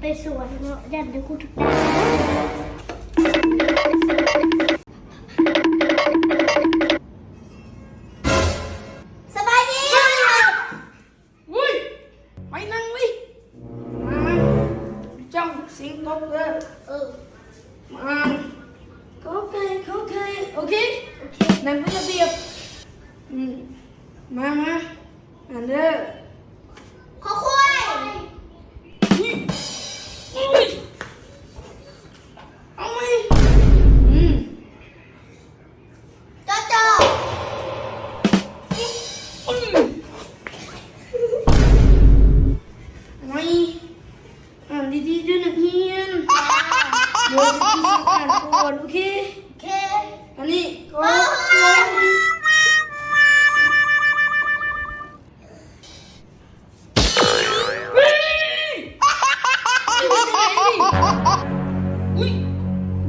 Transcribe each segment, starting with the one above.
ໄປສວນເນາະ ຢ້ານໄດ້ຄູດທຸກຢ່າງ. ສະບາຍດີ. ອຸ້ຍ ໄປນັ່ງເວີຍ. ມາ ເຈົ້າ ສິງຕົກເດີ. ເອີ ມາ ຂໍອະໄພ ຂໍອະໄພ. ໂອເຄ ໂອເຄ ນັ່ງເປັນລະບຽບ. ອືມ ມາ ມາ ອ່ານເດີ. ຂໍຄວາຍ. ອຸ້ຍ ອຸ້ຍ ເອົາໃໝ່. ອືມ ຈໍຈໍ. ອືມ ໄວ້ ອ່ານດີໆເດີນັກຮຽນ. ເດີ ອ່ານກ່ອນ. ໂອເຄ ໂອເຄ ອັນນີ້ກໍ ໂອ້ຍ ອຸ້ຍ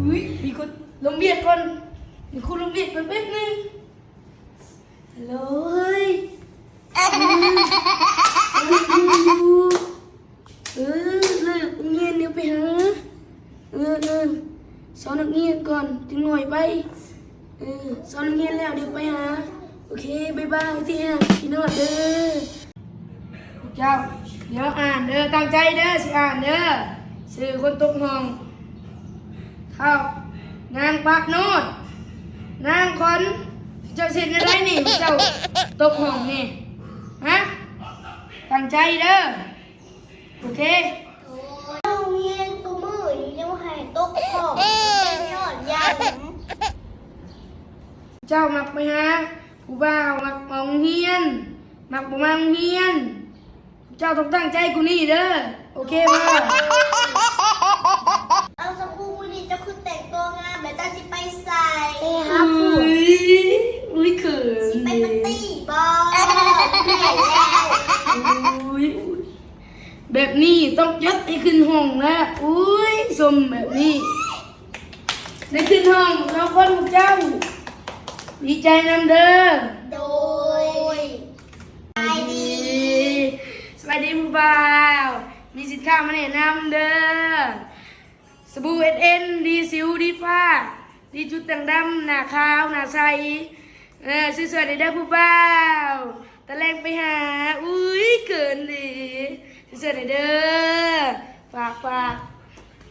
ອຸ້ຍ ມີຄົນລົງວຽກກ່ອນ ມີຄົນລົງວຽກກ່ອນແປັບໜຶ່ງ. ຮັລໂຫຼ ເຮີ້ຍ ເອີ ເລີກໂຮງຮຽນແລ້ວໄປຫາ ເອີ ເອີ ສອນນັກຮຽນກ່ອນ ຈັກໜ້ອຍໄປ. ເອີ ສອນນັກຮຽນແລ້ວ ດຽວໄປຫາ. ໂອເຄ ບາຍບາຍ ທີ່ຮັກ ທີ່ຮອດເດີ. ເຈົ້າ ດຽວອ່ານເດີ ຕັ້ງໃຈເດີ ຊິອ່ານເດີ. ຊື່ຄົນຕົກຫ້ອງ ທ້າວນາງປະໂນດ ນາງຂວັນ. ເຈົ້າເຮັດແນວໃດນີ້ ເຈົ້າຕົກຫ້ອງນີ້ ຮະ? ຕັ້ງໃຈເດີ. ໂອເຄ ໂຮງຮຽນຊຸມື້ນີ້ຍັງໃຫ້ຕົກຫ້ອງ ຍ້ອນຫຍັງ? ເຈົ້າມັກໄປຫາຜູ້ບ່າວ ມັກມາໂຮງຮຽນ ມັກບໍ່ມາໂຮງຮຽນ. ເຈົ້າຕ້ອງຕັ້ງໃຈກວ່ານີ້ເດີ ໂອເຄບໍ່? ເອົາ ສັກຄູ່ ມື້ນີ້ເຈົ້າຄືແຕ່ງຕົວງາມແບບ ເຈົ້າຊິໄປໃສ? ໄປຫາຜູ້ ອຸ້ຍ ອຸ້ຍ ເຂີນ ຊິໄປປາຕີ້ບໍ່? ອຸ້ຍ ອຸ້ຍ ແບບນີ້ຕ້ອງຈັດໃຫ້ຂຶ້ນຫ້ອງແລ້ວ. ອຸ້ຍ ຊົມແບບນີ້ ໄດ້ຂຶ້ນຫ້ອງສອງຄົນພວກເຈົ້າ ດີໃຈນຳເດີ. ໂດຍ ສະບາຍດີ ສະບາຍດີຜູ້ບ່າວ ມີສິນຄ້າມາແນະນຳເດີ ສະບູເອັດເອັນ ດີສິວດີຟ້າ ດີຈຸດດ່າງດຳ ໜ້າຂາວໜ້າໃສ. ເອີ ຊື້ຊ່ອຍແດ່ເດີຜູ້ບ່າວ ຕາແລງໄປຫາ. ອຸ້ຍ ເຂີນເດ ຊື້ຊ່ອຍແດ່ເດີ ຝາກ ຝາກ.